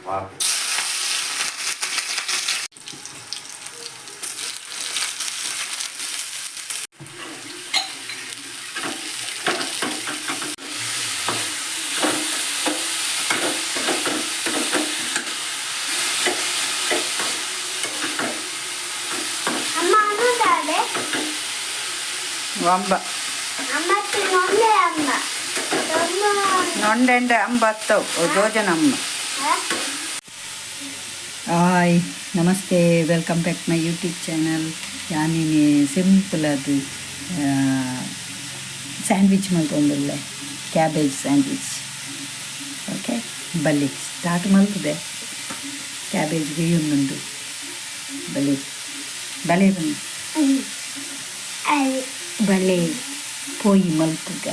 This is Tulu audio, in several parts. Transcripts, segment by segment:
ಅಮ್ಮ ಅನ್ನದಾಳೆ. ಅಂಬ. ಅಮ್ಮ ತಿನ್ನೊಂದೇ ಅಮ್ಮ ಅಮ್ಮ. ನೊಂಡೆಂಡೆ ಅಂಬ ಅತ್ತವು ಜೋಜನ ಅಮ್ಮ. Hi, namaste, welcome back my YouTube channel. ಯಾನಿನಿ simple ಅದು ಸ್ಯಾಂಡ್ವಿಚ್ ಮಲ್ತೊಂದುಲ್ಲೆ, ಕ್ಯಾಬೇಜ್ ಸ್ಯಾಂಡ್ವಿಚ್. ಓಕೆ, ಬಲ್ಲಿ ಸ್ಟಾರ್ಟ್ ಮಲ್ತದೆ. ಕ್ಯಾಬೇಜ್ ಬೇಯೊಂದುಂಡು. ಬಲಿ ಬಲೆ ಬನ್ನಿ. ಅಲ್ಲಿ. ಬಲೆ ಪೋಯಿ ಮಲ್ಪುಗ.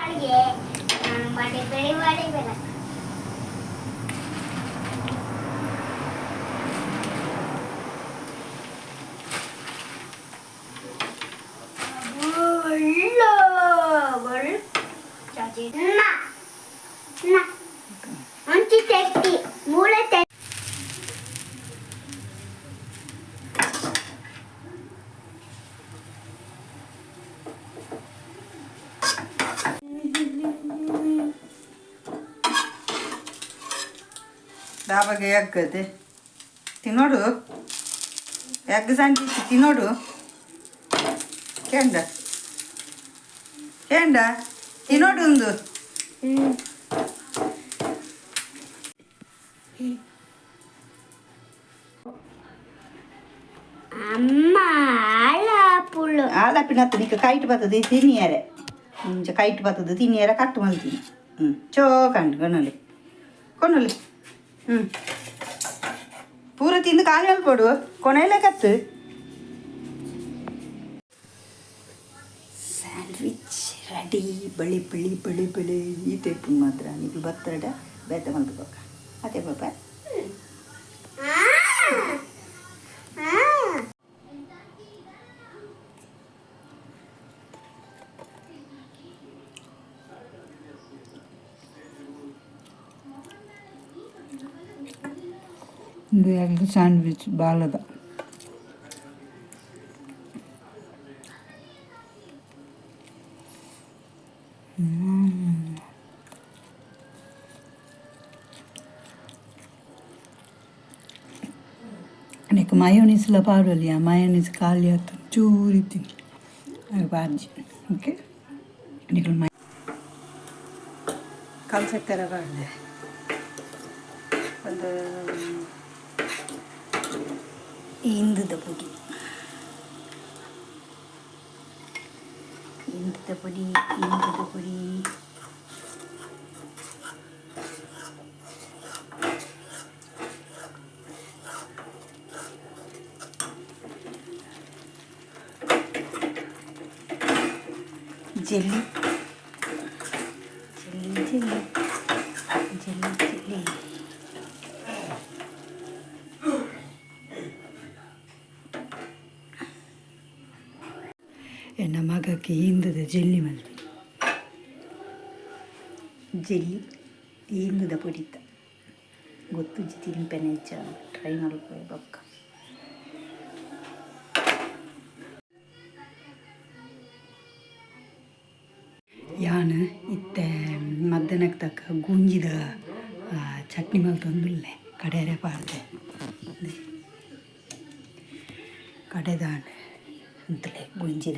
ಅಡುಗೆ ಮಾಡಿ ಬೆಳಿ ಮಾಡಿ ಬೇಡ. ಒಂಚಿ ತೆಟ್ಟಿ ಮೂಳೆ ತೆಟ್ಟಿ. ದಾಬಾಗೆ ಎಗ್ಗದೆ ತಿನ್ನೋಡು, ಎಗ್ ಸ್ಯಾಂಡ್ವಿಚ್ ತಿನ್ನೋಡು. ಕೇಂಡ ಕೇಂಡ ತಿನ್ನೋಡು ಒಂದು. ಅಮ್ಮ ಆಳ ಪುಳ್ಳು. ಆಲಪಿನತ್ತು ನಿಕ್ಕ ಕೈಟ್ ಬತ್ತದ ತಿನ್ನಿಯರೆ, ಮುಂಚೆ ಕೈಟ್ ಬತ್ತದ ತಿನ್ನಿಯರೆ. ಕಟ್ ಮಲ್ತೀನಿ. ಹ್ಞೂ, ಚೋ ಕಂಡು ಕೊನೊಲಿ ಕೊನೊಲಿ. ಹ್ಞೂ, ಪೂರ ತಿಂದು ಖಾಲಿ ಮಲ್ಪೊಡು, ಕೊನೆಯಲ್ಲೇ ಕತ್ತು. Sandwich ready. ಬಳಿ ಬಳಿ ಬಳಿ ಬಳಿ ಈ ಟೈಪ್ ಮಾತ್ರ ನಿಕ್ಲು ಬತ್ತಡ ಬೇತೆ ಮಲ್ತು. ಅದೇ ಪಾಪ. ಆ ಆ. ಇದು ಎಗ್ ಸ್ಯಾಂಡ್ವಿಚ್ ಬಾಲದ. నీకు మయోనీస్లో పాడోలి. ఆ మయోనీస్ ఖాళీ అవుతుంది చూరి తిని అవి పాడ్జి. ఓకే, నీకు ಕಲ್ಸಕ್ಕರ ಪಾಡ್ದೆ ಒಂದು ಇಂದುದ ಪುಡಿ, ಇಂದುದ ಪುಡಿ, ಇಂದುದ ಪುಡಿ. Jelly jelly jelly jelly jelly. ಎನ್ನ ಮಗಕ್ಕೆ ಇಂದದ ಜೆಲ್ಲಿ ಮಲ್ತಿ, ಜೆಲ್ಲಿ ಇಂದದ ಪೊಡಿತ ಗೊತ್ತುಜ್ಜಿ ತಿನ್ಪೆನೆ ಇಜ್ಜ, ಟ್ರೈ ಮಲ್ಪುವೆ ಬೊಕ್ಕ. ಯಾನ್ ಇತ್ತೆ ಮಧ್ಯಾಹ್ನಕ್ಕೆ ತಕ್ಕ ಗುಂಜಿದ ಚಟ್ನಿ ಮಲ್ತೊಂದುಲ್ಲೆ. ಕಡೆಯರೆ ಪಾಡ್ದೆ ಕಡೆದಾಂಡ್ ಅಂತಲೇ ಗುಂಜಿದ.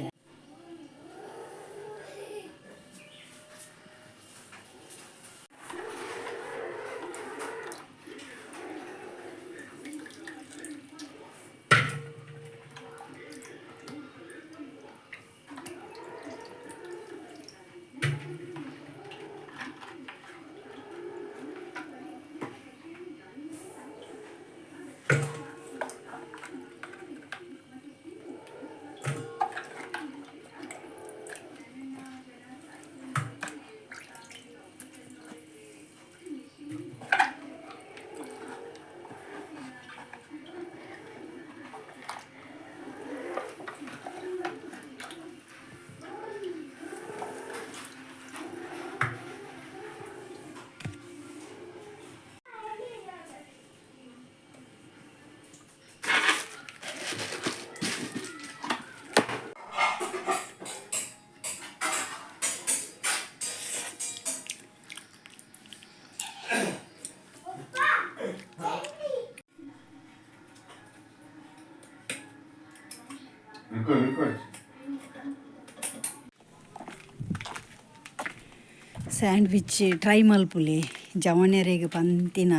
ಸ್ಯಾಂಡ್ವಿಚ್ ಟ್ರೈ ಮಲ್ಪುಲೆ. ಜವನೆರೆಗ್ ಪಂತಿನ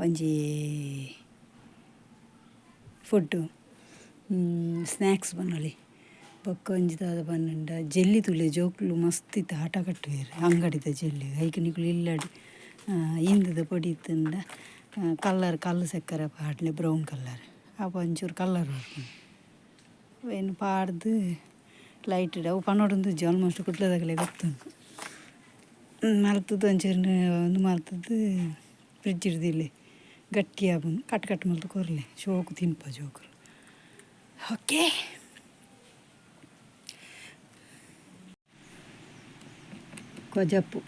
ಒಂಜಿ ಫುಡ್ಡು, ಸ್ನ್ಯಾಕ್ಸ್ ಪನೊಲಿ. ಬೊಕ್ಕ ಒಂಜಿ ದಾದ ಪನ್ನುಂಡ, ಜೆಲ್ಲಿ ತೂಲೆ, ಜೋಕುಲು ಮಸ್ತ್ ಇತ್ತೆ ಹಠ ಕಟ್ಟುವೆರ್ ಅಂಗಡಿದ ಜೆಲ್ಲಿ. ಐಕ್ ನಿಕುಲು ಇಲ್ಲಡ್ ಇಂದದ ಪೊಡಿ ಇತ್ತುಂಡ ಕಲ್ಲರ್ ಕಲ್ಲು ಸಕ್ಕರೆ ಪಾಡ್ಲೆ, ಬ್ರೌನ್ ಕಲ್ಲರ್ ಅವು ಒಂಚೂರು ಕಲ್ಲರ್ ಬರ್ಪುಂಡು. ಅವೆನ್ ಪಾಡ್ದು ಲೈಟ್ ಅವು ಪನೊಡೊಂದುಜ್ಜಿ, ಆಲ್ಮೋಸ್ಟ್ ಕುಡ್ಲದಕಲೆಗ್ ಗೊತ್ತುಂಡು. ಮಲ್ತುದು ಒಂಚೂರು ಉಂದು ಮಲ್ತುದು ಫ್ರಿಡ್ಜ್ ದೀಲೆ, ಗಟ್ಟಿ ಆಪುಂಡು. ಕಟ್ ಕಟ್ ಮಲ್ತ್ ಕೊರ್ಲೆ, ಶೋಕು ತಿನ್ಪ ಜೋಕುಲು. ಓಕೆ, ಕೊಜಪು,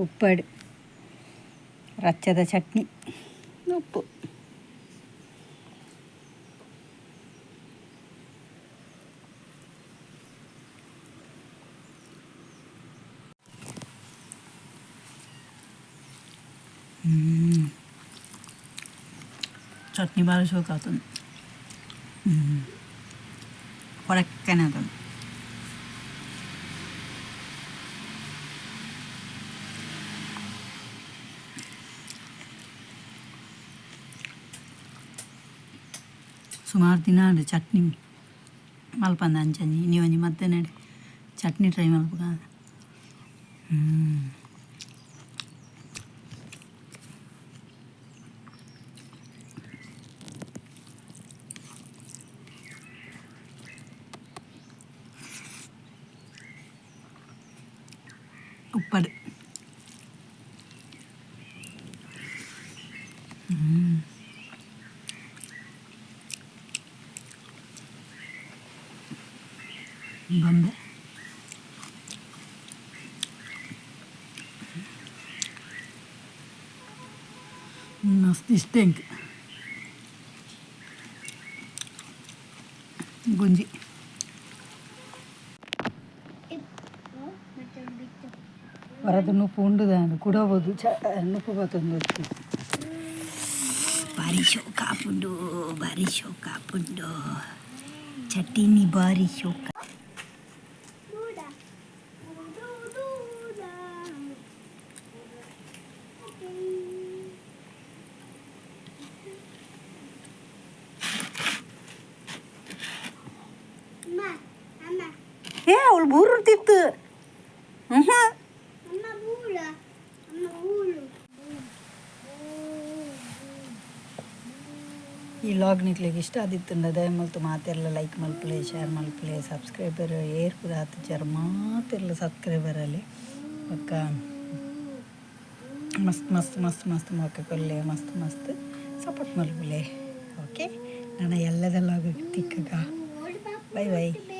ಉಪ್ಪಡ್, ರಚ್ಚದ ಚಟ್ನಿ, ಉಪ್ಪು. ಚಟ್ನಿ ಭಾರಿ ಶೋಕ್ ಆತುಂಡು. ಕೊರಕ್ಕನೆ ಆತುಂಡು. ಸುಮಾರು ದಿನ ಆಂಡ್ ಚಟ್ನಿ ಮಲ್ಪಂದೆ. ಅಂಚನೆ ಇನಿ ಒಂಜಿ ಮದ್ದೆನಡ್ ಚಟ್ನಿ ಟ್ರೈ ಮಲ್ಪುಗ. ಉಪ್ಪಡ್. ಬಂಬೆ. ಮಸ್ತ್ ಇಷ್ಟ ಎಂಕ್ ಗುಂಜಿ. ಹೊರದು ನುಪ್ಪು ಉಂಡುದಾಂಡ್ ಕುಡಬೋದು ಚ ನುಪ್ಪು ಬತ್ತೊಂದು. ಬಾರಿ ಶೋಕ ಆಪುಂಡು, ಬಾರಿ ಶೋಕ ಆಪುಂಡು ಚಟ್ನಿ, ಬಾರಿ ಶೋಕ. ದೂಡ ದೂಡ. ಅಮ್ಮ, ಅಮ್ಮ. ಏ, ಅವಳು ಬೂರುತ್ತಿತ್ತು. ಹ್ಞೂ. ಅಮ್ಮ, ಬೂಳ, ಅಮ್ಮ, ಬೂಳು. ಈ ವ್ಲಾಗ್ ನಿಕ್ಲೆಗ್ ಇಷ್ಟ ಆದಿತ್ತುಂಡ ದಯಮಲ್ತು ಮಾತೆರ್ಲ ಲೈಕ್ ಮಲ್ಪುಲೆ, ಶೇರ್ ಮಲ್ಪುಲೆ. ಸಬ್ಸ್ಕ್ರೈಬರ್ ಏರ್ ಪೂರ ಆತುಜಾರ್, ಮಾತೆರ್ಲ ಸಬ್ಸ್ಕ್ರೈಬರ್ ಅಲ್ಲಿ. ಬೊಕ್ಕ ಮಸ್ತ್ ಮಸ್ತ್ ಮಸ್ತ್ ಮಸ್ತ್ ಮೋಕೆ ಕೊರ್ಲೆ, ಮಸ್ತ್ ಮಸ್ತ್ ಸಪೋರ್ಟ್ ಮಲ್ಪುಲೆ. ಓಕೆ, ನಾನು ಎಲ್ಲದ ವ್ಲಾಗ್ ತಿಕ್ಕಗ. Bye bye.